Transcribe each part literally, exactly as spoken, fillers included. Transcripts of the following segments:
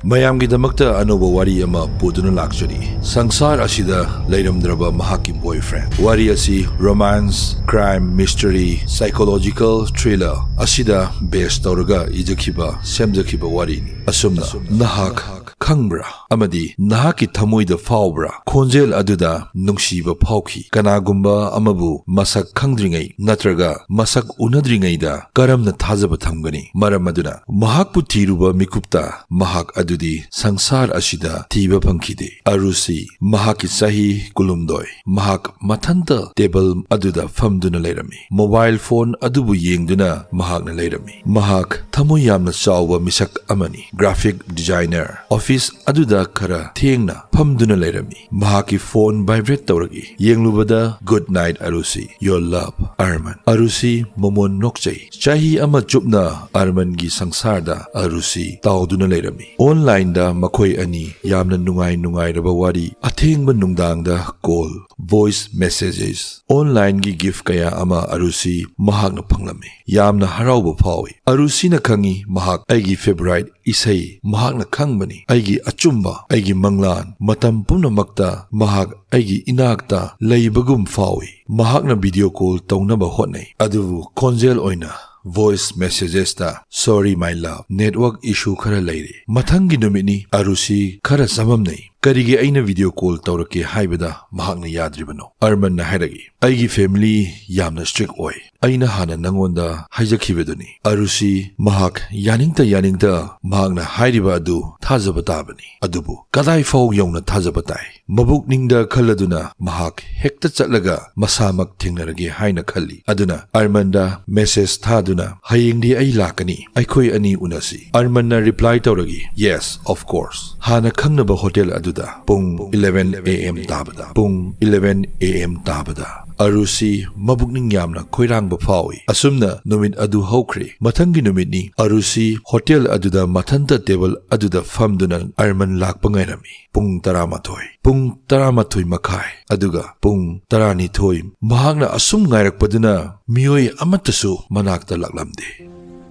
ꯃꯌꯥꯝꯒꯤꯗꯃꯛꯇ ꯑꯅꯧꯕ ꯋꯥꯔꯤ ꯑꯃ ꯄꯨꯗꯨꯅ ꯂꯥꯛꯆꯔꯤ꯫ ꯁꯪꯁꯥꯔ ꯑꯁꯤꯗ ꯂꯩꯔꯝꯗ꯭ꯔꯕ ꯃꯍꯥꯛꯀꯤ boyfriend꯫ ꯋꯥꯔꯤ ꯑꯁꯤ romance, crime, mystery, psychological thriller ꯑꯁꯤꯗ base ꯇꯧꯔꯒ ꯏꯖꯈꯤꯕ, ꯁꯦꯝꯖꯈꯤꯕ ꯋꯥꯔꯤꯅꯤ꯫ ꯑꯁꯨꯝꯅ, ꯅꯍꯥꯛ ꯈꯪꯕ꯭ꯔꯥ? ꯑꯃꯗꯤ ꯅꯍꯥꯛꯀꯤ ꯊꯃꯣꯏꯗ ꯐꯥꯎꯕ꯭ꯔꯥ? ꯈꯣꯟꯖꯦꯜ ꯑꯗꯨꯗ ꯅꯨꯡꯁꯤꯕ ꯐꯥꯎꯈꯤ꯫ ꯀꯅꯥꯒꯨꯝꯕ ꯑꯃꯕꯨ ꯃꯁꯛ ꯈꯪꯗ꯭ꯔꯤꯉꯩ ꯅꯠꯇ꯭ꯔꯒ ꯃꯁꯛ ꯎꯅꯗ꯭ꯔꯤꯉꯩꯗ ꯀꯔꯝꯅ ꯊꯥꯖꯕ ꯊꯝꯒꯅꯤ? ꯃꯔꯝ ꯑꯗꯨꯅ ꯃꯍꯥꯛꯄꯨ ꯊꯤꯔꯨꯕ ꯃꯤꯀꯨꯞꯇ ꯃꯍꯥꯛ ꯑꯗꯨꯗꯤ ꯁꯪꯁꯥꯔ ꯑꯁꯤꯗ ꯊꯤꯕ ꯐꯪꯈꯤꯗꯦ꯫ ꯑꯔꯨꯁꯤ, ꯃꯍꯥꯛꯀꯤ ꯆꯍꯤ ꯀꯨꯟꯍꯨꯝꯗꯣꯏ, ꯃꯍꯥꯛ ꯃꯊꯟꯇ table ꯑꯗꯨꯗ ꯐꯝꯗꯨꯅ ꯂꯩꯔꯝꯃꯤ꯫ Mobile phone ꯑꯗꯨꯕꯨ ꯌꯦꯡꯗꯨꯅ ꯃꯍꯥꯛꯅ ꯂꯩꯔꯝꯃꯤ꯫ ꯃꯍꯥꯛ ꯊꯃꯣꯏ ꯌꯥꯝꯅ ꯆꯥꯎꯕ ꯃꯤꯁꯛ ꯑꯃꯅꯤ, graphic designer꯫ Office ꯑꯗꯨꯗ ꯈꯔ ꯊꯦꯡꯅ ꯐꯝꯗꯨꯅ ꯂꯩꯔꯝꯃꯤ꯫ ꯃꯍꯥꯛꯀꯤ phone vibrate ꯇꯧꯔꯛꯏ꯫ ꯌꯦꯡꯂꯨꯕꯗ, "Good night, ꯑꯔꯨꯁꯤ꯫ Your love, ꯑꯔꯃꯟ꯫" ꯑꯔꯨꯁꯤ ꯃꯃꯣꯟ ꯅꯣꯛꯆꯩ꯫ ꯆꯍꯤ ꯑꯃ ꯆꯨꯞꯅ ꯑꯔꯃꯟꯒꯤ ꯁꯪꯁꯥꯔꯗ ꯑꯔꯨꯁꯤ ꯇꯥꯎꯗꯨꯅ ꯂꯩꯔꯝꯃꯤ꯫ Onlineꯗ ꯃꯈꯣꯏ ꯑꯅꯤ ꯌꯥꯝꯅ ꯅꯨꯡꯉꯥꯏ ꯅꯨꯡꯉꯥꯏꯔꯕ ꯋꯥꯔꯤ, ꯑꯊꯦꯡꯕ ꯅꯨꯡꯗꯥꯡꯗ call, voice messages, onlineꯒꯤ gift ꯀꯌꯥ ꯑꯃ ꯑꯔꯨꯁꯤ ꯃꯍꯥꯛꯅ ꯐꯪꯂꯝꯃꯤ꯫ ꯌꯥꯝꯅ ꯍꯔꯥꯎꯕ ꯐꯥꯎꯏ꯫ ꯑꯔꯨꯁꯤꯅ ꯈꯪꯏ, ꯃꯍꯥꯛ ꯑꯩꯒꯤ favourite ꯏꯁꯩ ꯃꯍꯥꯛꯅ ꯈꯪꯕꯅꯤ꯫ ꯑꯩꯒꯤ ꯑꯆꯨꯝꯕ, ꯑꯩꯒꯤ ꯃꯪꯂꯥꯟ, ꯃꯇꯝ ꯄꯨꯝꯅꯃꯛꯇ ꯃꯍꯥꯛ ꯑꯩꯒꯤ ꯏꯅꯥꯛꯇ ꯂꯩꯕꯒꯨꯝ ꯐꯥꯎꯏ꯫ ꯃꯍꯥꯛꯅ video call ꯇꯧꯅꯕ ꯍꯣꯠꯅꯩ, ꯑꯗꯨꯕꯨ ꯈꯣꯟꯖꯦꯜ ꯑꯣꯏꯅ voice messagesꯇ, "Sorry, my love, network issue ꯈꯔ ꯂꯩꯔꯦ꯫" ꯃꯊꯪꯒꯤ ꯅꯨꯃꯤꯠꯅꯤ, ꯑꯔꯨꯁꯤ ꯈꯔ ꯆꯃꯝꯅꯩ꯫ "ꯀꯔꯤꯒꯤ ꯑꯩꯅ video call ꯇꯧꯔꯛꯀꯦ ꯍꯥꯏꯕꯗ ꯃꯍꯥꯛꯅ ꯌꯥꯗ꯭ꯔꯤꯕꯅꯣ?" ꯑꯔꯃꯟꯅ ꯍꯥꯏꯔꯛꯏ, "ꯑꯩꯒꯤ family ꯌꯥꯝꯅ strict ꯑꯣꯏ꯫ ꯑꯩꯅ ꯍꯥꯟꯅ ꯅꯉꯣꯟꯗ ꯍꯥꯏꯖꯈꯤꯕꯗꯨꯅꯤ꯫" ꯑꯔꯨꯁꯤ ꯃꯍꯥꯛ ꯌꯥꯅꯤꯡꯇ ꯌꯥꯅꯤꯡꯇ ꯃꯍꯥꯛꯅ ꯍꯥꯏꯔꯤꯕ ꯑꯗꯨ ꯊꯥꯖꯕ ꯇꯥꯕꯅꯤ꯫ ꯑꯗꯨꯕꯨ ꯀꯗꯥꯏ ꯐꯥꯎ ꯌꯧꯅ ꯊꯥꯖꯕ ꯇꯥꯏ? ꯃꯕꯨꯛꯅꯤꯡꯗ ꯈꯜꯂꯗꯨꯅ ꯃꯍꯥꯛ ꯍꯦꯛꯇ ꯆꯠꯂꯒ ꯃꯁꯥꯃꯛ ꯊꯦꯡꯅꯔꯒꯦ ꯍꯥꯏꯅ ꯈꯜꯂꯤ꯫ ꯑꯗꯨꯅ ꯑꯔꯃꯟꯗ message ꯊꯥꯗꯨꯅ, "ꯍꯌꯦꯡꯗꯤ ꯑꯩ ꯂꯥꯛꯀꯅꯤ, ꯑꯩꯈꯣꯏ ꯑꯅꯤ ꯎꯅꯁꯤ꯫" ꯑꯔꯃꯟꯅ reply ꯇꯧꯔꯛꯏ, "Yes, of course." ꯍꯥꯟꯅ ꯈꯪꯅꯕ hotel ꯑꯗꯨꯗ ꯄꯨꯡ eleven A M ꯇꯥꯕꯗ, ꯄꯨꯡ eleven A M ꯇꯥꯕꯗ ꯑꯔꯨꯁꯤ ꯃꯕꯨꯛꯅꯤꯡ ꯌꯥꯝꯅ ꯈꯣꯏꯔꯥꯡꯕ ꯐꯥꯎꯏ꯫ ꯑꯁꯨꯝꯅ ꯅꯨꯃꯤꯠ ꯑꯗꯨ ꯍꯧꯈ꯭ꯔꯦ꯫ ꯃꯊꯪꯒꯤ ꯅꯨꯃꯤꯠꯅꯤ꯫ ꯑꯔꯨꯁꯤ hotel ꯑꯗꯨꯗ ꯃꯊꯟꯇ table ꯑꯗꯨꯗ ꯐꯝꯗꯨꯅ ꯑꯔꯃꯟ ꯂꯥꯛꯄ ꯉꯥꯏꯔꯝꯃꯤ꯫ ꯄꯨꯡ ꯇꯔꯥꯃꯥꯊꯣꯏ, ꯄꯨꯡ ꯇꯔꯥꯃꯥꯊꯣꯏ ꯃꯈꯥꯏ, ꯑꯗꯨꯒ ꯄꯨꯡ ꯇꯔꯥꯅꯤꯊꯣꯏ꯫ ꯃꯍꯥꯛꯅ ꯑꯁꯨꯝ ꯉꯥꯏꯔꯛꯄꯗꯨꯅ ꯃꯤꯑꯣꯏ ꯑꯃꯠꯇꯁꯨ ꯃꯅꯥꯛꯇ ꯂꯥꯛꯂꯝꯗꯦ꯫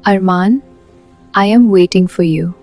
Arman, I am waiting for you.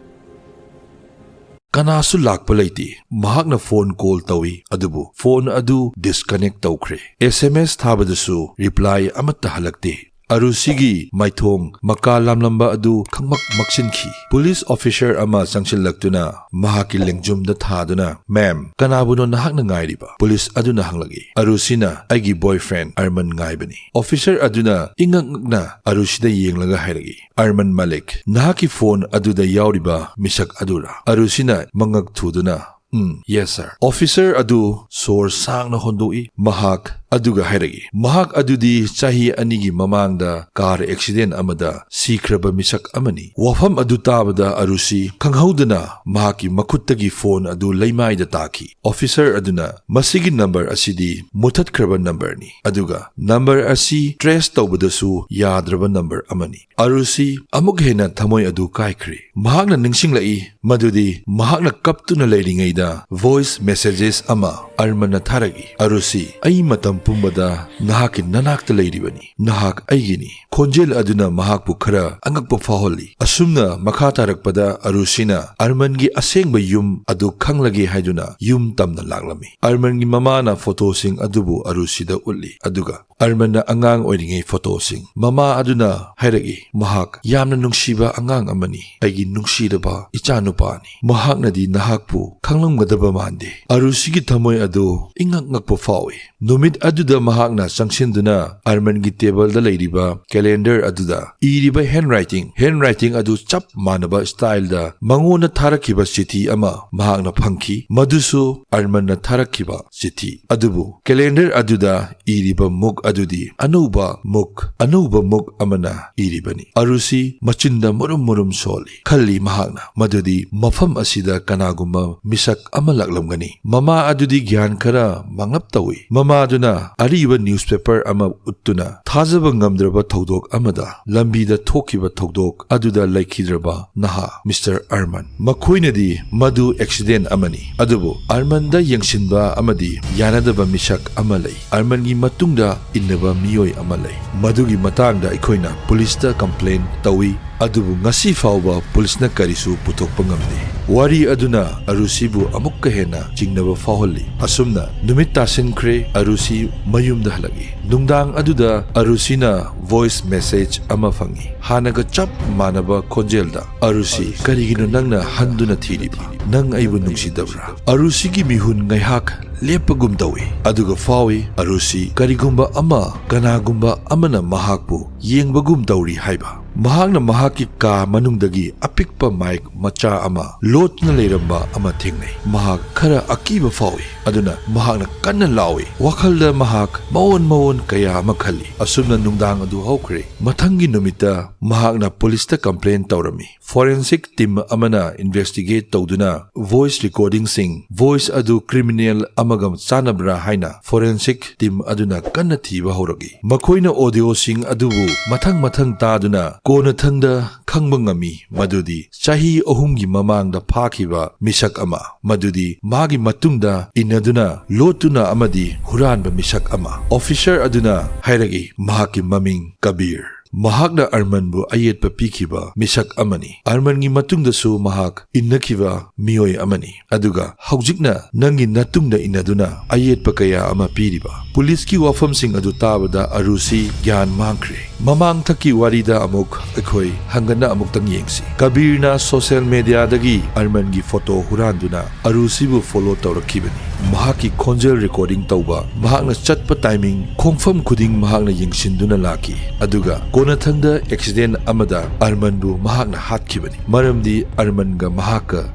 ꯀꯅꯥꯁꯨ ꯂꯥꯛꯄ ꯂꯩꯇꯦ꯫ ꯃꯍꯥꯛꯅ ꯐꯣꯟ ꯀꯣꯜ ꯇꯧꯏ, ꯑꯗꯨꯕꯨ ꯐꯣꯟ ꯑꯗꯨ ꯗꯤꯁꯀꯅꯦꯛ ꯇꯧꯈ꯭ꯔꯦ꯫ ꯑꯦꯁ ꯑꯦꯝ ꯑꯦꯁ ꯊꯥꯕꯗꯁꯨ ꯔꯤꯄ꯭ꯂꯥꯏ ꯑꯃꯠꯇ ꯍꯜꯂꯛꯇꯦ꯫ ꯑꯔꯨꯁꯤꯒꯤ ꯃꯥꯏꯊꯣꯡ ꯃꯀꯥ ꯂꯥꯝꯂꯝꯕ ꯑꯗꯨ ꯈꯪꯃꯛ ꯃꯛꯁꯤꯟꯈꯤ꯫ ꯄꯨꯂꯤꯁ ꯑꯣꯐꯤꯁꯔ ꯑꯃ ꯆꯪꯁꯤꯜꯂꯛꯇꯨꯅ ꯃꯍꯥꯛꯀꯤ ꯂꯦꯡꯖꯨꯝꯗ ꯊꯥꯗꯨꯅ, "ꯃꯦꯝ, ꯀꯅꯥꯕꯨꯅꯣ ꯅꯍꯥꯛꯅ ꯉꯥꯏꯔꯤꯕ?" ꯄꯨꯂꯤꯁ ꯑꯗꯨꯅ ꯍꯪꯂꯛꯏ꯫ ꯑꯔꯨꯁꯤꯅ, "ꯑꯩꯒꯤ ꯕꯣꯏꯐ꯭ꯔꯦꯟ ꯑꯔꯃꯟ ꯉꯥꯏꯕꯅꯤ꯫" ꯑꯣꯐꯤꯁꯔ ꯑꯗꯨꯅ ꯏꯉꯛ ꯉꯛꯅ ꯑꯔꯨꯁꯤꯗ ꯌꯦꯡꯂꯒ ꯍꯥꯏꯔꯛꯏ, "ꯑꯔꯃꯟ ꯃꯥꯂꯤꯛ, ꯅꯍꯥꯛꯀꯤ ꯐꯣꯟ ꯑꯗꯨꯗ ꯌꯥꯎꯔꯤꯕ ꯃꯤꯁꯛ ꯑꯗꯨꯔꯥ?" ꯑꯔꯨꯁꯤꯅ ꯃꯉꯛ ꯊꯨꯗꯨꯅ, "ꯎꯝ, ꯌꯦꯁ ꯁꯥꯔ꯫" ꯑꯣꯐꯤꯁꯔ ꯑꯗꯨ ꯁꯣꯔ ꯁꯥꯡꯅ ꯍꯣꯟꯗꯣꯛꯏ꯫ ꯃꯍꯥꯛ ꯑꯗꯨꯒ ꯍꯥꯏꯔꯛꯏ, "ꯃꯍꯥꯛ ꯑꯗꯨꯗꯤ ꯆꯍꯤ ꯑꯅꯤꯒꯤ ꯃꯃꯥꯡꯗ ꯀꯥꯔ ꯑꯦꯛꯁꯤꯗꯦꯟ ꯑꯃꯗ ꯁꯤꯈ꯭ꯔꯕ ꯃꯤꯁꯛ ꯑꯃꯅꯤ꯫" ꯋꯥꯐꯝ ꯑꯗꯨ ꯇꯥꯕꯗ ꯑꯔꯨꯁꯤ ꯈꯪꯍꯧꯗꯅ ꯃꯍꯥꯛꯀꯤ ꯃꯈꯨꯠꯇꯒꯤ ꯐꯣꯟ ꯑꯗꯨ ꯂꯩꯃꯥꯏꯗ ꯇꯥꯈꯤ꯫ ꯑꯣꯐꯤꯁꯔ ꯑꯗꯨꯅ, "ꯃꯁꯤꯒꯤ ꯅꯝꯕꯔ ꯑꯁꯤꯗꯤ ꯃꯨꯊꯠꯈ꯭ꯔꯕ ꯅꯝꯕꯔꯅꯤ, ꯑꯗꯨꯒ ꯅꯝꯕꯔ ꯑꯁꯤ ꯇ꯭ꯔꯦꯁ ꯇꯧꯕꯗꯁꯨ ꯌꯥꯗ꯭ꯔꯕ ꯅꯝꯕꯔ ꯑꯃꯅꯤ꯫" ꯑꯔꯨꯁꯤ ꯑꯃꯨꯛ ꯍꯦꯟꯅ ꯊꯃꯣꯏ ꯑꯗꯨ ꯀꯥꯏꯈ꯭ꯔꯦ꯫ ꯃꯍꯥꯛꯅ ꯅꯤꯡꯁꯤꯡꯂꯛꯏ ꯃꯗꯨꯗꯤ ꯃꯍꯥꯛꯅ ꯀꯞꯇꯨꯅ ꯂꯩꯔꯤꯉꯩꯗ ꯚꯣꯏꯁ ꯃꯦꯁꯦꯖꯦꯁ ꯑꯃ ꯑꯔꯃꯟꯅ ꯊꯥꯔꯛꯏ, "ꯑꯔꯨꯁꯤ, ꯑꯩ ꯃꯇꯝ ꯄꯨꯝꯕꯗ ꯅꯍꯥꯛꯀꯤ ꯅꯅꯥꯛꯇ ꯂꯩꯔꯤꯕꯅꯤ꯫ ꯅꯍꯥꯛ ꯑꯩꯒꯤꯅꯤ꯫" ꯈꯣꯟꯖꯦꯜ ꯑꯗꯨꯅ ꯃꯍꯥꯛꯄꯨ ꯈꯔ ꯑꯉꯛꯄ ꯐꯥꯎꯍꯜꯂꯤ꯫ ꯑꯁꯨꯝꯅ ꯃꯈꯥ ꯇꯥꯔꯛꯄꯗ ꯑꯔꯨꯁꯤꯅ ꯑꯔꯃꯟꯒꯤ ꯑꯁꯦꯡꯕ ꯌꯨꯝ ꯑꯗꯨ ꯈꯪꯂꯒꯦ ꯍꯥꯏꯗꯨꯅ ꯌꯨꯝ ꯇꯝꯅ ꯂꯥꯛꯂꯝꯃꯤ꯫ ꯑꯔꯃꯟꯒꯤ ꯃꯃꯥꯅ ꯐꯣꯇꯣꯁꯤꯡ ꯑꯗꯨꯕꯨ ꯑꯔꯨꯁꯤꯗ ꯎꯠꯂꯤ, ꯑꯗꯨꯒ ꯑꯔꯃꯟꯅ ꯑꯉꯥꯡ ꯑꯣꯏꯔꯤꯉꯩ ꯐꯣꯇꯣꯁꯤꯡ꯫ ꯃꯃꯥ ꯑꯗꯨꯅ ꯍꯥꯏꯔꯛꯏ, "ꯃꯍꯥꯛ ꯌꯥꯝꯅ ꯅꯨꯡꯁꯤꯕ ꯑꯉꯥꯡ ꯑꯃꯅꯤ, ꯑꯩꯒꯤ ꯅꯨꯡꯁꯤꯔꯕ ꯏꯆꯥꯅꯨꯄꯥꯅꯤ꯫ ꯃꯍꯥꯛꯅꯗꯤ ꯅꯍꯥꯛꯄꯨ ꯈꯪꯂꯝꯒꯗꯕ ꯃꯥꯟꯗꯦ꯫" ꯑꯔꯨꯁꯤꯒꯤ ꯊꯃꯣꯏ ꯑꯗꯨ ꯏꯉꯛ ꯉꯛꯄ ꯐꯥꯎꯏ꯫ ꯅꯨꯃꯤꯠ ꯑꯗꯨꯗ ꯃꯍꯥꯛꯅ ꯆꯪꯁꯤꯟꯗꯨꯅ ꯑꯔꯃꯟꯒꯤ ꯇꯦꯕꯜꯗ ꯂꯩꯔꯤꯕ ꯀꯦꯂꯦꯟꯗꯔ ꯑꯗꯨꯗ ꯏꯔꯤꯕ ꯍꯦꯟ ꯔꯥꯏꯇꯤꯡ, ꯍꯦꯟ ꯔꯥꯏꯇꯤꯡ ꯑꯗꯨ ꯆꯞ ꯃꯥꯟꯅꯕ ꯁ꯭ꯇꯥꯏꯜꯗ ꯃꯉꯣꯟꯗ ꯊꯥꯔꯛꯈꯤꯕ ꯆꯤꯊꯤ ꯑꯃ ꯃꯍꯥꯛꯅ ꯐꯪꯈꯤ꯫ ꯃꯗꯨꯁꯨ ꯑꯔꯃꯟꯅ ꯊꯥꯔꯛꯈꯤꯕ ꯆꯤꯊꯤ꯫ ꯑꯗꯨꯕꯨ ꯀꯦꯂꯦꯟꯗꯔ ꯑꯗꯨꯗ ꯏꯔꯤꯕ ꯃꯨꯛ ꯑꯗꯨꯗꯤ ꯑꯅꯧꯕ ꯃꯨꯛ, ꯑꯅꯧꯕ ꯃꯨꯛ ꯑꯃꯅ ꯏꯔꯤꯕꯅꯤ꯫ ꯑꯔꯨꯁꯤ ꯃꯆꯤꯟꯗ ꯃꯨꯔꯨꯝ ꯃꯨꯔꯨꯝ ꯁꯣꯜꯂꯤ꯫ ꯈꯜꯂꯤ ꯃꯍꯥꯛꯅ ꯃꯗꯨꯗꯤ ꯃꯐꯝ ꯑꯁꯤꯗ ꯀꯅꯥꯒꯨꯝꯕ ꯃꯤꯁꯛ ꯑꯃ ꯂꯥꯛꯂꯝꯒꯅꯤ꯫ ꯃꯃꯥ ꯑꯗꯨꯗꯤ ꯒ꯭ꯌꯥꯟ ꯈꯔ ꯃꯥꯡꯂꯞ ꯇꯧꯏ꯫ ꯃꯃꯥ ꯑꯗꯨꯅ ꯑꯔꯤꯕ ꯅ꯭ꯌꯨꯁꯄꯦꯄꯔ ꯑꯃ ꯎꯠꯇꯨꯅ ꯊꯥꯖꯕ ꯉꯝꯗ꯭ꯔꯕ ꯊꯧꯗꯣꯛ ꯑꯃꯗ ꯂꯝꯕꯤꯗ ꯊꯣꯛꯈꯤꯕ ꯊꯧꯗꯣꯛ ꯑꯗꯨꯗ ꯂꯩꯈꯤꯗ꯭ꯔꯕ ꯅꯍꯥ ꯃꯤꯁꯇꯔ ꯑꯔꯃꯟ꯫ ꯃꯈꯣꯏꯅꯗꯤ ꯃꯗꯨ ꯑꯦꯛꯁꯤꯗꯦꯟ ꯑꯃꯅꯤ, ꯑꯗꯨꯕꯨ ꯑꯔꯃꯟꯗ ꯌꯦꯡꯁꯤꯟꯕ ꯑꯃꯗꯤ ꯌꯥꯅꯗꯕ ꯃꯤꯁꯛ ꯑꯃ ꯂꯩ꯫ ꯑꯔꯃꯟꯒꯤ ꯃꯇꯨꯡꯗ ꯏꯟꯅꯕ ꯃꯤꯑꯣꯏ ꯑꯃ ꯂꯩ꯫ ꯃꯗꯨꯒꯤ ꯃꯇꯥꯡꯗ ꯑꯩꯈꯣꯏꯅ ꯄꯨꯂꯤꯁꯇ ꯀꯝꯄ꯭ꯂꯦꯟ ꯇꯧꯏ꯫ ꯑꯗꯨꯕꯨ ꯉꯁꯤ ꯐꯥꯎꯕ ꯄꯨꯂꯤꯁꯅ ꯀꯔꯤꯁꯨ ꯄꯨꯊꯣꯛꯄ ꯉꯝꯗꯦ꯫ ꯋꯥꯔꯤ ꯑꯗꯨꯅ ꯑꯔꯨꯁꯤꯕꯨ ꯑꯃꯨꯛꯀ ꯍꯦꯟꯅ ꯆꯤꯡꯅꯕ ꯐꯥꯎꯍꯜꯂꯤ꯫ ꯑꯁꯨꯝꯅ ꯅꯨꯃꯤꯠ ꯇꯥꯁꯤꯟꯈ꯭ꯔꯦ, ꯑꯔꯨꯁꯤ ꯃꯌꯨꯝꯗ ꯍꯜꯂꯛꯏ꯫ ꯅꯨꯡꯗꯥꯡ ꯑꯗꯨꯗ ꯑꯔꯨꯁꯤꯅ voice message ꯑꯃ ꯐꯪꯏ꯫ ꯍꯥꯟꯅꯒ ꯆꯞ ꯃꯥꯟꯅꯕ ꯈꯣꯟꯖꯦꯜꯗ, "ꯑꯔꯨꯁꯤ, ꯀꯔꯤꯒꯤꯅꯣ ꯅꯪꯅ ꯍꯟꯗꯨꯅ ꯊꯤꯔꯤꯕ? ꯅꯪ ꯑꯩꯕꯨ ꯅꯨꯡꯁꯤꯗꯕ꯭ꯔꯥ?" ꯑꯔꯨꯁꯤꯒꯤ ꯃꯤꯍꯨꯟ ꯉꯥꯏꯍꯥꯛ ꯂꯦꯞꯄꯒꯨꯝ ꯇꯧꯏ, ꯑꯗꯨꯒ ꯐꯥꯎꯏ, ꯑꯔꯨꯁꯤ ꯀꯔꯤꯒꯨꯝꯕ ꯑꯃ, ꯀꯅꯥꯒꯨꯝꯕ ꯑꯃꯅ ꯃꯍꯥꯛꯄꯨ ꯌꯦꯡꯕꯒꯨꯝ ꯇꯧꯔꯤ ꯍꯥꯏꯕ꯫ ꯃꯍꯥꯛꯅ ꯃꯍꯥꯛꯀꯤ ꯀꯥ ꯃꯅꯨꯡꯗꯒꯤ ꯑꯄꯤꯛꯄ ꯃꯥꯏꯛ ꯃꯆꯥ ꯑꯃ ꯂꯣꯠꯇꯨꯅ ꯂꯩꯔꯝꯕ ꯑꯃ ꯊꯦꯡꯅꯩ꯫ ꯃꯍꯥꯛ ꯈꯔ ꯑꯀꯤꯕ ꯐꯥꯎꯏ, ꯑꯗꯨꯅ ꯃꯍꯥꯛꯅ ꯀꯟꯅ ꯂꯥꯎꯏ꯫ ꯋꯥꯈꯜꯗ ꯃꯍꯥꯛ ꯃꯑꯣꯟ ꯃꯑꯣꯟ ꯀꯌꯥ ꯑꯃ ꯈꯜꯂꯤ꯫ ꯑꯁꯨꯝꯅ ꯅꯨꯡꯗꯥꯡ ꯑꯗꯨ ꯍꯧꯈ꯭ꯔꯦ꯫ ꯃꯊꯪꯒꯤ ꯅꯨꯃꯤꯠꯇ ꯃꯍꯥꯛꯅ ꯄꯨꯂꯤꯁꯇ complain ꯇꯧꯔꯝꯃꯤ꯫ Forensic team ꯑꯃꯅ investigate ꯇꯧꯗꯨꯅ voice recordingꯁꯤꯡ, voice ꯑꯗꯨ criminal ꯑꯃꯒ ꯆꯥꯟꯅꯕ꯭ꯔꯥ ꯍꯥꯏꯅ forensic team ꯑꯗꯨꯅ ꯀꯟꯅ ꯊꯤꯕ ꯍꯧꯔꯛꯏ꯫ ꯃꯈꯣꯏꯅ audioꯁꯤꯡ ꯑꯗꯨꯕꯨ ꯃꯊꯪ ꯃꯊꯪ ꯇꯥꯗꯨꯅ ꯀꯣꯟꯅꯊꯪꯗ ꯈꯪꯕ ꯉꯝꯃꯤ ꯃꯗꯨꯗꯤ ꯆꯍꯤ ꯑꯍꯨꯝꯒꯤ ꯃꯃꯥꯡꯗ ꯐꯥꯈꯤꯕ ꯃꯤꯁꯛ ꯑꯃ, ꯃꯗꯨꯗꯤ ꯃꯥꯒꯤ ꯃꯇꯨꯡꯗ ꯏꯟꯅꯗꯨꯅ ꯂꯣꯠꯇꯨꯅ ꯑꯃꯗꯤ ꯍꯨꯔꯥꯟꯕ ꯃꯤꯁꯛ ꯑꯃ꯫ Officer ꯑꯗꯨꯅ ꯍꯥꯏꯔꯛꯏ, ꯃꯍꯥꯛꯀꯤ ꯃꯃꯤꯡ ꯀꯕꯤꯔ꯫ ꯃꯍꯥꯛꯅ ꯑꯔꯃꯟꯕꯨ ꯑꯌꯦꯠꯄ ꯄꯤꯈꯤꯕ ꯃꯤꯁꯛ ꯑꯃꯅꯤ꯫ ꯑꯔꯃꯟꯒꯤ ꯃꯇꯨꯡꯗꯁꯨ ꯃꯍꯥꯛ ꯏꯟꯅꯈꯤꯕ ꯃꯤꯑꯣꯏ ꯑꯃꯅꯤ꯫ ꯑꯗꯨꯒ ꯍꯧꯖꯤꯛꯅ ꯅꯪꯒꯤ ꯅꯇꯨꯡꯗ ꯏꯟꯅꯗꯨꯅ ꯑꯌꯦꯠꯄ ꯀꯌꯥ ꯑꯃ ꯄꯤꯔꯤꯕ꯫ ꯄꯨꯂꯤꯁꯀꯤ ꯋꯥꯐꯝꯁꯤꯡ ꯑꯗꯨ ꯇꯥꯕꯗ ꯑꯔꯨꯁꯤ ꯒ꯭ꯌꯥꯟ ꯃꯥꯡꯈ꯭ꯔꯦ꯫ ꯃꯃꯥꯡꯊꯛꯀꯤ ꯋꯥꯔꯤꯗ ꯑꯃꯨꯛ ꯑꯩꯈꯣꯏ ꯍꯪꯒꯠꯅ ꯑꯃꯨꯛꯇꯪ ꯌꯦꯡꯁꯤ꯫ ꯀꯕꯤꯔꯅ social mediaꯗꯒꯤ ꯑꯔꯃꯟꯒꯤ photo ꯍꯨꯔꯥꯟꯗꯨꯅ ꯑꯔꯨꯁꯤꯕꯨ follow ꯇꯧꯔꯛꯈꯤꯕꯅꯤ꯫ ꯃꯍꯥꯛꯀꯤ ꯈꯣꯟꯖꯦꯜ recording ꯇꯧꯕ, ꯃꯍꯥꯛꯅ ꯆꯠꯄ timing, ꯈꯣꯡꯐꯝ ꯈꯨꯗꯤꯡ ꯃꯍꯥꯛꯅ ꯌꯦꯡꯁꯤꯟꯗꯨꯅ ꯂꯥꯛꯈꯤ꯫ ꯑꯗꯨꯒ ꯀꯣꯟꯅꯊꯪꯗ accident ꯑꯃꯗ ꯑꯔꯃꯟꯕꯨ ꯃꯍꯥꯛꯅ ꯍꯥꯠꯈꯤꯕꯅꯤ, ꯃꯔꯝꯗꯤ ꯑꯔꯃꯟꯒ ꯃꯍꯥꯛꯀ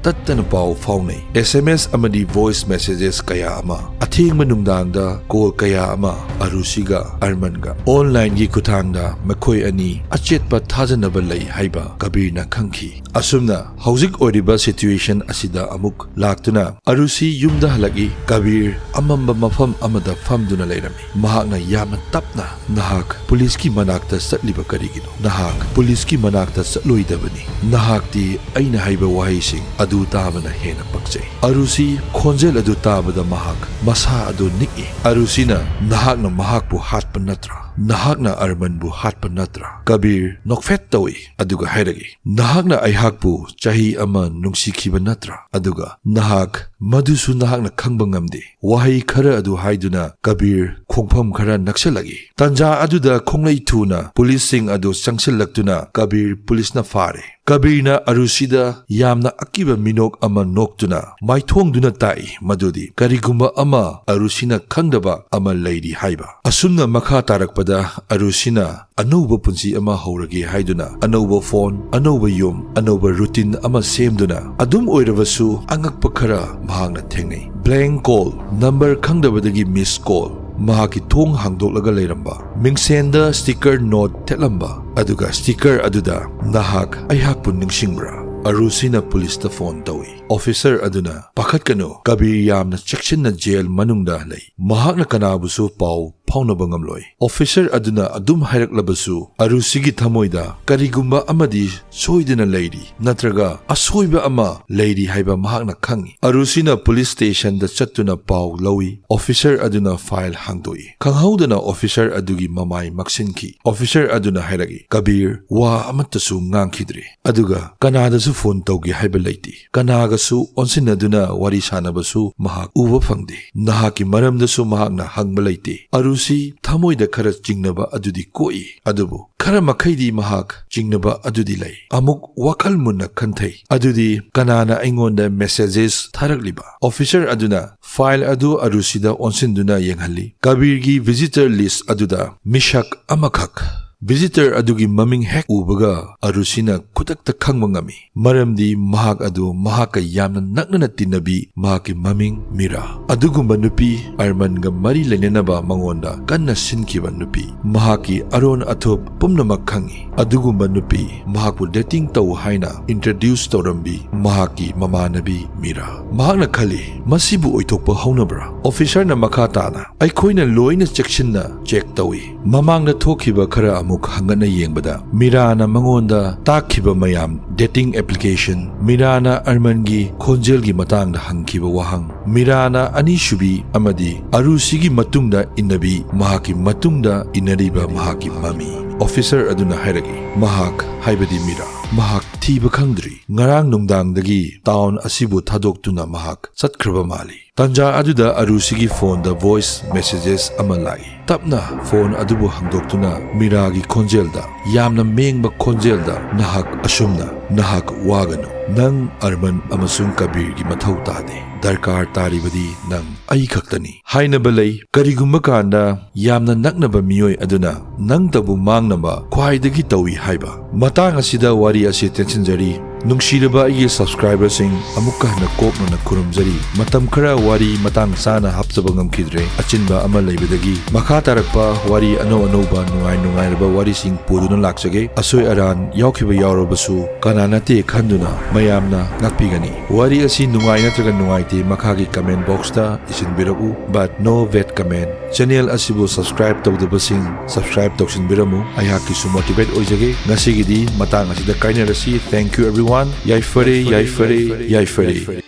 ꯇꯠꯇꯅ ꯄꯥꯎ ꯐꯥꯎꯅꯩ꯫ S M S ꯑꯃꯗꯤ voice messages ꯀꯌꯥ ꯑꯃ, ꯑꯊꯦꯡꯕ ꯅꯨꯡꯗꯥꯡꯗ call ꯀꯌꯥ ꯑꯃ ꯑꯔꯨꯁꯤꯒ ꯑꯔꯃꯟꯒ onlineꯒꯤ ꯈꯨꯠꯊꯥꯡꯗ ꯃꯈꯣꯏ ꯑꯅꯤ ꯑꯆꯦꯠꯄ ꯊꯥꯖꯅꯕ ꯂꯩ ꯍꯥꯏꯕ ꯀꯕꯤꯔꯅ ꯈꯪꯈꯤ꯫ ꯑꯁꯨꯝꯅ ꯍꯧꯖꯤꯛ ꯑꯣꯏꯔꯤꯕ situation ꯑꯁꯤꯗ ꯑꯃꯨꯛ ꯂꯥꯛꯇꯨꯅ ꯑꯔꯨꯁꯤ ꯌꯨꯝꯗ ꯍꯜꯂꯛꯏ꯫ ꯀꯕꯤꯔ ꯑꯃꯝꯕ ꯃꯐꯝ ꯑꯃꯗ ꯐꯝꯗꯨꯅ ꯂꯩꯔꯝꯃꯤ꯫ ꯃꯍꯥꯛꯅ ꯌꯥꯝꯅ ꯇꯞꯅ, "ꯅꯍꯥꯛ ꯄꯨꯂꯤꯁꯀꯤ ꯃꯅꯥꯛꯇ ꯆꯠꯂꯤꯕ ꯀꯔꯤꯒꯤꯅꯣ? ꯅꯍꯥꯛ ꯄꯨꯂꯤꯁꯀꯤ ꯃꯅꯥꯛꯇ ꯆꯠꯂꯣꯏꯗꯕꯅꯤ꯫ ꯅꯍꯥꯛꯇꯤ ꯑꯩꯅ ꯍꯥꯏꯕ ꯋꯥꯍꯩꯁꯤꯡ ꯑꯗꯨ ꯇꯥꯕꯅ ꯍꯦꯟꯅ ꯄꯛꯆꯩ꯫" ꯑꯔꯨꯁꯤ ꯈꯣꯟꯖꯦꯜ ꯑꯗꯨ ꯇꯥꯕꯗ ꯃꯍꯥꯛ ꯃꯁꯥ ꯑꯗꯨ ꯅꯤꯛꯏ꯫ ꯑꯔꯨꯁꯤꯅ, "ꯅꯍꯥꯛꯅ ꯃꯍꯥꯛꯄꯨ ꯍꯥꯠꯄ ꯅꯠꯇ꯭ꯔꯥ?" "ꯅꯍꯥꯛꯅ ꯑꯔꯃꯟꯕꯨ ꯍꯥꯠꯄ ꯅꯠꯇ꯭ꯔꯥ?" ꯀꯕꯤꯔ ꯅꯣꯛꯐꯦꯠ ꯇꯧꯏ ꯑꯗꯨꯒ ꯍꯥꯏꯔꯛꯏ, "ꯅꯍꯥꯛꯅ ꯑꯩꯍꯥꯛꯄꯨ ꯆꯍꯤ ꯑꯃ ꯅꯨꯡꯁꯤꯈꯤꯕ ꯅꯠꯇ꯭ꯔꯥ? ꯑꯗꯨꯒ ꯅꯍꯥꯛ ꯃꯗꯨꯁꯨ ꯅꯍꯥꯛꯅ ꯈꯪꯕ ꯉꯝꯗꯦ"꯫ ꯋꯥꯍꯩ ꯈꯔ ꯑꯗꯨ ꯍꯥꯏꯗꯨꯅ ꯀꯕꯤꯔ ꯈꯣꯡꯐꯝ ꯈꯔ ꯅꯛꯁꯜꯂꯛꯏ꯫ ꯇꯟꯖꯥ ꯑꯗꯨꯗ ꯈꯣꯡꯂꯩ ꯊꯨꯅ ꯄꯨꯂꯤꯁꯁꯤꯡ ꯑꯗꯨ ꯆꯪꯁꯤꯜꯂꯛꯇꯨꯅ ꯀꯕꯤꯔ ꯄꯨꯂꯤꯁꯅ ꯐꯥꯔꯦ꯫ ꯀꯕꯤꯔꯅ ꯑꯔꯨꯁꯤꯗ ꯌꯥꯝꯅ ꯑꯀꯤꯕ ꯃꯤꯅꯣꯛ ꯑꯃ ꯅꯣꯛꯇꯨꯅ ꯃꯥꯏꯊꯣꯡꯗꯨꯅ ꯇꯥꯛꯏ, ꯃꯗꯨꯗꯤ ꯀꯔꯤꯒꯨꯝꯕ ꯑꯃ ꯑꯔꯨꯁꯤꯅ ꯈꯪꯗꯕ ꯑꯃ ꯂꯩꯔꯤ ꯍꯥꯏꯕ꯫ ꯑꯁꯨꯝꯅ ꯃꯈꯥ ꯇꯥꯔꯛꯄꯗ ꯑꯔꯨꯁꯤꯅ ꯑꯅꯧꯕ ꯄꯨꯟꯁꯤ ꯑꯃ ꯍꯧꯔꯒꯦ ꯍꯥꯏꯗꯨꯅ ꯑꯅꯧꯕ ꯐꯣꯟ, ꯑꯅꯧꯕ ꯌꯨꯝ, ꯑꯅꯧꯕ ꯔꯨꯇꯤꯟ ꯑꯃ ꯁꯦꯝꯗꯨꯅ, ꯑꯗꯨꯝ ꯑꯣꯏꯔꯕꯁꯨ ꯑꯉꯛꯄ ꯈꯔ ꯃꯍꯥꯛꯅ ꯊꯦꯡꯅꯩ꯫ ꯕ꯭ꯂꯦꯡ ꯀꯣꯜ, ꯅꯝꯕꯔ ꯈꯪꯗꯕꯗꯒꯤ ꯃꯤꯁ ꯀꯣꯜ, ꯃꯍꯥꯛꯀꯤ ꯊꯣꯡ ꯍꯥꯡꯗꯣꯛꯂꯒ ꯂꯩꯔꯝꯕ, ꯃꯤꯡꯁꯦꯟꯗ ꯁ꯭ꯇꯤꯀꯔ ꯅꯣꯠ ꯊꯦꯠꯂꯝꯕ, ꯑꯗꯨꯒ ꯁ꯭ꯇꯤꯀꯔ ꯑꯗꯨꯗ "ꯅꯍꯥꯛ ꯑꯩꯍꯥꯛꯄꯨ ꯅꯤꯡꯁꯤꯡꯕ꯭ꯔꯥ?" ꯑꯔꯨꯁꯤꯅ ꯄꯨꯂꯤꯁꯇ ꯐꯣꯟ ꯇꯧꯏ꯫ ꯑꯣꯐꯤꯁꯔ ꯑꯗꯨꯅ, "ꯄꯥꯈꯠꯀꯅꯨ, ꯀꯕꯤꯔ ꯌꯥꯝꯅ ꯆꯦꯛꯁꯤꯟꯅ ꯖꯦꯜ ꯃꯅꯨꯡꯗ ꯂꯩ꯫ ꯃꯍꯥꯛꯅ ꯀꯅꯥꯕꯨꯁꯨ ꯄꯥꯎ ꯐꯥꯎꯅꯕ ꯉꯝꯂꯣꯏ"꯫ ꯑꯣꯐꯤꯁꯔ ꯑꯗꯨꯅ ꯑꯗꯨꯝ ꯍꯥꯏꯔꯛꯂꯕꯁꯨ, ꯑꯔꯨꯁꯤꯒꯤ ꯊꯃꯣꯏꯗ ꯀꯔꯤꯒꯨꯝꯕ ꯑꯃꯗꯤ ꯁꯣꯏꯗꯅ ꯂꯩꯔꯤ, ꯅꯠꯇ꯭ꯔꯒ ꯑꯁꯣꯏꯕ ꯑꯃ ꯂꯩꯔꯤ ꯍꯥꯏꯕ ꯃꯍꯥꯛꯅ ꯈꯪꯏ꯫ ꯑꯔꯨꯁꯤꯅ ꯄꯨꯂꯤꯁ ꯁ꯭ꯇꯦꯁꯟꯗ ꯆꯠꯇꯨꯅ ꯄꯥꯎ ꯂꯧꯏ꯫ ꯑꯣꯐꯤꯁꯔ ꯑꯗꯨꯅ ꯐꯥꯏꯜ ꯍꯥꯡꯗꯣꯛꯏ꯫ ꯈꯪꯍꯧꯗꯅ ꯑꯣꯐꯤꯁꯔ ꯑꯗꯨꯒꯤ ꯃꯃꯥꯏ ꯃꯛꯁꯤꯟꯈꯤ꯫ ꯑꯣꯐꯤꯁꯔ ꯑꯗꯨꯅ ꯍꯥꯏꯔꯛꯏ, "ꯀꯕꯤꯔ ꯋꯥ ꯑꯃꯠꯇꯁꯨ ꯉꯥꯡꯈꯤꯗ꯭ꯔꯦ꯫ ꯑꯗꯨꯒ ꯀꯅꯥꯗꯁꯨ ꯐꯣꯟ ꯇꯧꯒꯦ ꯍꯥꯏꯕ ꯂꯩꯇꯦ꯫ ꯀꯅꯥꯒꯁꯨ ꯑꯣꯟꯁꯤꯟꯅꯗꯨꯅ ꯋꯥꯔꯤ ꯁꯥꯟꯅꯕꯁꯨ ꯃꯍꯥꯛ ꯎꯕ ꯐꯪꯗꯦ꯫ ꯅꯍꯥꯛꯀꯤ ꯃꯔꯝꯗꯁꯨ ꯃꯍꯥꯛꯅ ꯍꯪꯕ ꯂꯩꯇꯦ꯫ ꯑꯔꯨꯁꯤ ꯊꯃꯣꯏꯗ ꯈꯔ ꯆꯤꯡꯅꯕ ꯑꯗꯨꯗꯤ ꯀꯣꯛꯏ, ꯑꯗꯨꯕꯨ ꯈꯔ ꯃꯈꯩꯗꯤ ꯃꯍꯥꯛ ꯆꯤꯡꯅꯕ ꯑꯗꯨꯗꯤ ꯂꯩ꯫ ꯑꯃꯨꯛ ꯋꯥꯈꯜ ꯃꯨꯟꯅ ꯈꯟꯊꯩ꯫ ꯑꯗꯨꯗꯤ ꯀꯅꯥꯅ ꯑꯩꯉꯣꯟꯗ ꯃꯦꯁꯦꯖꯦꯁ ꯊꯥꯔꯛꯂꯤꯕ?" ꯑꯣꯐꯤꯁꯔ ꯑꯗꯨꯅ ꯐꯥꯏꯜ ꯑꯗꯨ ꯑꯔꯨꯁꯤꯗ ꯑꯣꯟꯁꯤꯟꯗꯨꯅ ꯌꯦꯡꯍꯜꯂꯤ꯫ ꯀꯕꯤꯔꯒꯤ ꯚꯤꯖꯤꯇꯔ ꯂꯤꯁ ꯑꯗꯨꯗ ꯃꯤꯁꯛ ꯑꯃꯈꯛ꯫ ꯚꯤꯖꯤꯇꯔ ꯑꯗꯨꯒꯤ ꯃꯃꯤꯡ ꯍꯦꯛ ꯎꯕꯒ ꯑꯔꯨꯁꯤꯅ ꯈꯨꯗꯛꯇ ꯈꯪꯕ ꯉꯝꯃꯤ, ꯃꯔꯝꯗꯤ ꯃꯍꯥꯛ ꯑꯗꯨ ꯃꯍꯥꯛꯀ ꯌꯥꯝꯅ ꯅꯛꯅꯅ ꯇꯤꯟꯅꯕꯤ, ꯃꯍꯥꯛꯀꯤ ꯃꯃꯤꯡ ꯃꯤꯔꯥ꯫ ꯑꯗꯨꯒꯨꯝꯕ ꯅꯨꯄꯤ, ꯑꯔꯃꯟꯒ ꯃꯔꯤ ꯂꯩꯅꯅꯕ ꯃꯉꯣꯟꯗ ꯀꯟꯅ ꯁꯤꯟꯈꯤꯕ ꯅꯨꯄꯤ, ꯃꯍꯥꯛꯀꯤ ꯑꯔꯣꯟ ꯑꯊꯨꯞ ꯄꯨꯝꯅꯃꯛ ꯈꯪꯏ꯫ ꯑꯗꯨꯒꯨꯝꯕ ꯅꯨꯄꯤ, ꯃꯍꯥꯛꯄꯨ ꯗꯦꯇꯤꯡ ꯇꯧ ꯍꯥꯏꯅ ꯏꯟꯇ꯭ꯔꯣꯗ꯭ꯌꯨꯁ ꯇꯧꯔꯝꯕꯤ ꯃꯍꯥꯛꯀꯤ ꯃꯃꯥꯟꯅꯕꯤ ꯃꯤꯔꯥ꯫ ꯃꯍꯥꯛꯅ ꯈꯜꯂꯤ, "ꯃꯁꯤꯕꯨ ꯑꯣꯏꯊꯣꯛꯄ ꯍꯧꯅꯕ꯭ꯔꯥ?" ꯑꯣꯐꯤꯁꯔꯅ ꯃꯈꯥ ꯇꯥꯅ, "ꯑꯩꯈꯣꯏꯅ ꯂꯣꯏꯅ ꯆꯦꯛꯁꯤꯟꯅ ꯆꯦꯛ ꯇꯧꯏ꯫ ꯃꯃꯥꯡꯗ ꯊꯣꯛꯈꯤꯕ ꯈꯔ ꯑꯃꯨꯛ ꯑꯃꯨꯛ ꯍꯪꯒꯠꯅ ꯌꯦꯡꯕꯗ, ꯃꯤꯔꯥꯅ ꯃꯉꯣꯟꯗ ꯇꯥꯛꯈꯤꯕ ꯃꯌꯥꯝ, dating application, ꯃꯤꯔꯥꯅ ꯑꯔꯃꯟꯒꯤ ꯈꯣꯟꯖꯦꯜꯒꯤ ꯃꯇꯥꯡꯗ ꯍꯪꯈꯤꯕ ꯋꯥꯍꯪ, ꯃꯤꯔꯥꯅ ꯑꯅꯤꯁꯨꯕꯤ ꯑꯃꯗꯤ ꯑꯔꯨꯁꯤꯒꯤ ꯃꯇꯨꯡꯗ ꯏꯟꯅꯕꯤ, ꯃꯍꯥꯛꯀꯤ ꯃꯇꯨꯡꯗ ꯏꯟꯅꯔꯤꯕ ꯃꯍꯥꯛꯀꯤ ꯃꯃꯤ꯫ ꯑꯣꯐꯤꯁꯔ ꯑꯗꯨꯅ ꯍꯥꯏꯔꯛꯏ, "ꯃꯍꯥꯛ, ꯍꯥꯏꯕꯗꯤ ꯃꯤꯔꯥ, ꯃꯍꯥꯛ ꯊꯤꯕ ꯈꯪꯗ꯭ꯔꯤ꯫ ꯉꯔꯥꯡ ꯅꯨꯡꯗꯥꯡꯗꯒꯤ ꯇꯥꯎꯟ ꯑꯁꯤꯕꯨ ꯊꯥꯗꯣꯛꯇꯨꯅ ꯃꯍꯥꯛ ꯆꯠꯈ꯭ꯔꯕ ꯃꯥꯜꯂꯤ"꯫ ꯇꯥꯟꯖꯥ ꯑꯗꯨꯗ ꯑꯔꯨꯁꯤꯒꯤ ꯐꯣꯟꯗ voice messages ꯑꯃ ꯂꯥꯛꯏ꯫ ꯇꯞꯅ ꯐꯣꯟ ꯑꯗꯨꯕꯨ ꯍꯥꯡꯗꯣꯛꯇꯨꯅ ꯃꯤꯔꯥꯒꯤ ꯈꯣꯟꯖꯦꯜꯗ, ꯌꯥꯝꯅ ꯃꯦꯡꯕ ꯈꯣꯟꯖꯦꯜꯗ, "ꯅꯍꯥꯛ ꯑꯁꯨꯝꯅ, ꯅꯍꯥꯛ ꯋꯥꯒꯅꯨ꯫ ꯅꯪ, ꯑꯔꯃꯟ ꯑꯃꯁꯨꯡ ꯀꯕꯤꯔꯒꯤ ꯃꯊꯧ ꯇꯥꯗꯦ꯫ ꯗꯔꯀꯥꯔ ꯇꯥꯔꯤꯕꯗꯤ ꯅꯪ ꯑꯩ ꯈꯛꯇꯅꯤ"꯫ ꯍꯥꯏꯅꯕ ꯂꯩ, ꯀꯔꯤꯒꯨꯝꯕ ꯀꯥꯟꯗ ꯌꯥꯝꯅ ꯅꯛꯅꯕ ꯃꯤꯑꯣꯏ ꯑꯗꯨꯅ ꯅꯪꯇꯕꯨ ꯃꯥꯡꯅꯕ ꯈ꯭ꯋꯥꯏꯗꯒꯤ ꯇꯧꯏ ꯍꯥꯏꯕ꯫ ꯃꯇꯥꯡ ꯑꯁꯤꯗ ꯋꯥꯔꯤ ꯑꯁꯤ ꯇꯦꯟꯁꯤꯟꯖꯔꯤ꯫ ꯅꯨꯡꯁꯤꯔꯕ ꯑꯩꯒꯤ subscriberꯁꯤꯡ, ꯑꯃꯨꯛꯀ ꯍꯟꯅ ꯀꯣꯛꯅꯅ ꯈꯨꯔꯨꯝꯖꯔꯤ꯫ ꯃꯇꯝ ꯈꯔ ꯋꯥꯔꯤ ꯃꯇꯥꯡ ꯆꯥꯅ ꯍꯥꯞꯆꯕ ꯉꯝꯈꯤꯗ꯭ꯔꯦ, ꯑꯆꯤꯟꯕ ꯑꯃ ꯂꯩꯕꯗꯒꯤ꯫ ꯃꯈꯥ ꯇꯥꯔꯛꯄ ꯋꯥꯔꯤ ꯑꯅꯧ ꯑꯅꯧꯕ, ꯅꯨꯡꯉꯥꯏ ꯅꯨꯡꯉꯥꯏꯔꯕ ꯋꯥꯔꯤꯁꯤꯡ ꯄꯨꯗꯨꯅ ꯂꯥꯛꯆꯒꯦ꯫ ꯑꯁꯣꯏ ꯑꯔꯥꯟ ꯌꯥꯎꯈꯤꯕ ꯌꯥꯎꯔꯕꯁꯨ ꯀꯅꯥ ꯅꯠꯇꯦ ꯈꯟꯗꯨꯅ ꯃꯌꯥꯝꯅ ꯉꯥꯛꯄꯤꯒꯅꯤ꯫ ꯋꯥꯔꯤ ꯑꯁꯤ ꯅꯨꯡꯉꯥꯏ ꯅꯠꯇ꯭ꯔꯒ ꯅꯨꯡꯉꯥꯏꯇꯦ ꯃꯈꯥꯒꯤ comment boxꯇ ꯏꯁꯤꯟꯕꯤꯔꯛꯎ, but no bad comment꯫ Channel ꯑꯁꯤꯕꯨ subscribe ꯇꯧꯗꯕꯁꯤꯡ subscribe ꯇꯧꯁꯤꯟꯕꯤꯔꯝꯃꯨ, ꯑꯩꯍꯥꯛꯀꯤꯁꯨ motivate ꯑꯣꯏꯖꯒꯦ꯫ ꯉꯁꯤꯒꯤꯗꯤ ꯃꯇꯥꯡ ꯑꯁꯤꯗ ꯀꯥꯏꯅꯔꯁꯤ꯫ Thank you everyone꯫ ꯌꯥꯏꯐꯔꯦ, ꯌꯥꯏꯐꯔꯦ, ꯌꯥꯏꯐꯔꯦ꯫